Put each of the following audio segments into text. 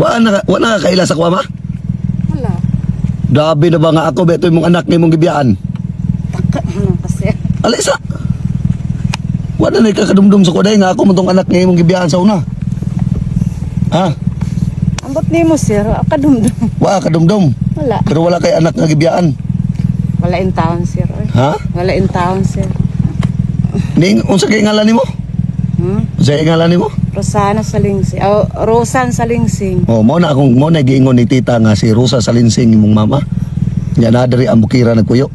Wa na ka kaila sa kuha, ma? Wala. Grabe na ba nga ako beto imong anak nimong gibiyaan. Taka na kasi. Alisa. Wa na kakadumdum sa kuha nga ako mo tong anak nga imong gibiyaan sa una. Ha? Ambot nimo, sir, kadumdum. Wa kadumdum. Wala. Pero wala kay anak nga gibiyaan. Wala in town, sir. Oy. Ha? Wala in town, sir. Ning unsa kay ngalan nimo? Hmm? Unsa kay ngalan nimo? Rosana Salingsing. Oh, Rosan Salingsing. Oh, mo na giingon ni tita nga si Rosa Salinsing imong mama. Nya na diri ang bukira nagpuyo.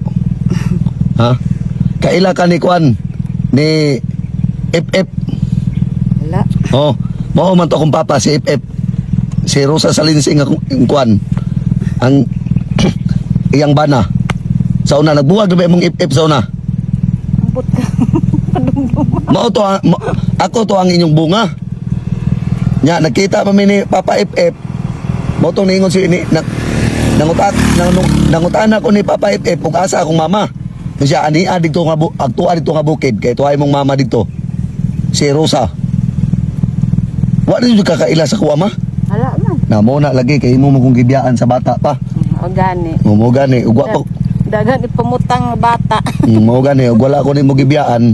Ha? Kaila ka ni Kwan ni FF. Wala. Oh, mao man to akong papa si FF. Si Rosa Salinsing akong ang Kwan. Ang iyang bana. Sa una nagbuwag na ba imong FF sa una? Ambot ka. Kadumdum. Mao to ako to ang inyong bunga. Nya nakita pa mi ni Papa FF. Mao tong niingon si ni na, nangutat nang, nangutan ako ni Papa FF ug asa akong mama. Kung siya ani didto nga agtua didto nga bukid kay tuhay mong mama didto. Si Rosa. Wa na jud kakaila sa kuha, ma. Wala man. Na mo na lagi kay imo mo kong gibiyaan sa bata pa. O gani. Mo gani ug wa pa Dagan ipamutang nga bata. Mo gani ug wala ko nimo gibiyaan.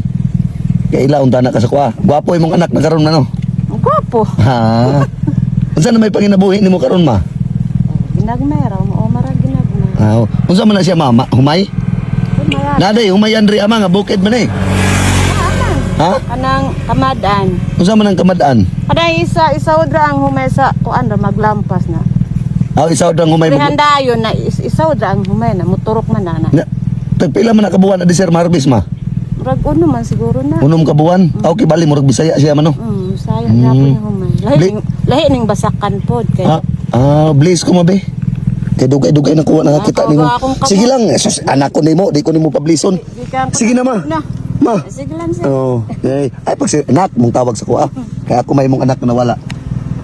Kay ila unta na ka sa kuha. Gwapo imong anak na karon na no. Ang gwapo. Ha. Unsa na may panginabuhi nimo karon, ma? Oh, ginagmay raw mo mara ginagmay. Ah, unsa man na siya, mama? Humay? Humay. Naday, humay Andre ama nga bukid man eh. Ha? Kanang kamadan. Unsa man ang kamadan? Kanang isa isa ra ang humay sa kuan ra maglampas na. Aw, isaw ang humay mo. Prihandayon na isa ra ang humay na muturok man na na. Na, tagpila man na kabuwan na di sir Marvis, ma? Murag uno man siguro na. Unom kabuwan? Ah, okay, bali murag Bisaya siya man no. Sayang mm. Yung humay. Lahi lahi ning basakan pod kay. Ah, ah, please ko mabe. Kay dugay-dugay na kuha nakakita Ah, nimo. akong kamo. Sige lang, sus, anak ko nimo, di ko nimo pablison. Gikan ko Sige na, ma. Na. Ma. Sige lang, sir. Oh, ay, ay pag si anak mong tawag sa kuha. Kaya ako may mong anak na nawala.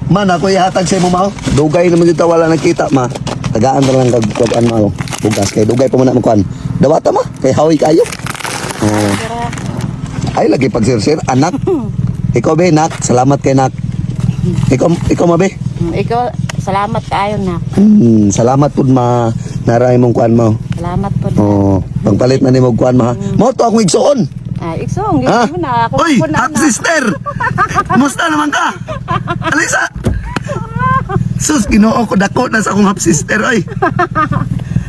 Man, ako ihatag sa imo, ma. Oh. Dugay naman dito wala nakita, ma. Tagaan na lang kag kuan, ma. Oh. Bugas kay dugay pa man na kuan. Dawata, ma, kay hawi kayo. Oh. Ay lagi pag sir sir anak. Ikaw be, nak, salamat kay nak. Ikaw ikaw ma be. Ikaw salamat kaayo na. Salamat pud, ma. Naray mong kuan mo. Salamat pod. Oh, pangpalit na nimo og kuan, ma. Mo to akong igsuon. Ah, iksong Ha? mo na ako Uy, po na. half sister! Musta naman ka? Alisa! Sus, ginoo ko, dako na sa akong half sister, oy.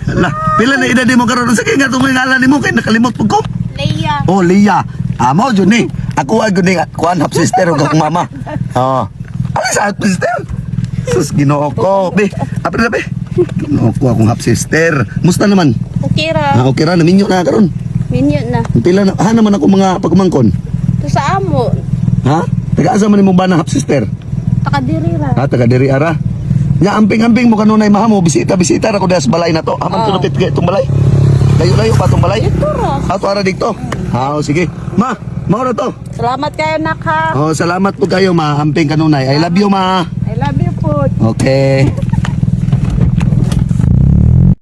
Ala, pila na edad mo karon? Sige nga tungod ngalan nimo kay nakalimot pud ko. Leia. Oh, Leah. Amo jud ni. Ako ay gud ni kuan half sister ug akong mama. Oh. Alisa, half sister. Sus, ginoo ko. Be, apre na be. Ginoo ko akong half sister. Musta naman? Okay ra. Ah, okay ra naminyo na karon. Minyo na. Pila na ha naman ako mga pagmangkon. To sa amo. Ha? Taga asa man imong bana, half sister? Taka diri ra. Ha, taga diri ara. Nya amping-amping mo kanunay mahamo bisita-bisita ra ko diha sa balay na to. Aman oh. Tunapit kay itong balay. Layo-layo pa itong balay. Ito ra. Ato ara dito. Ha, oh, sige. Ma, mao na to. Salamat kayo nak ha. Oh, salamat po kayo, ma. Amping kanunay. I love you, ma. I love you po. Okay.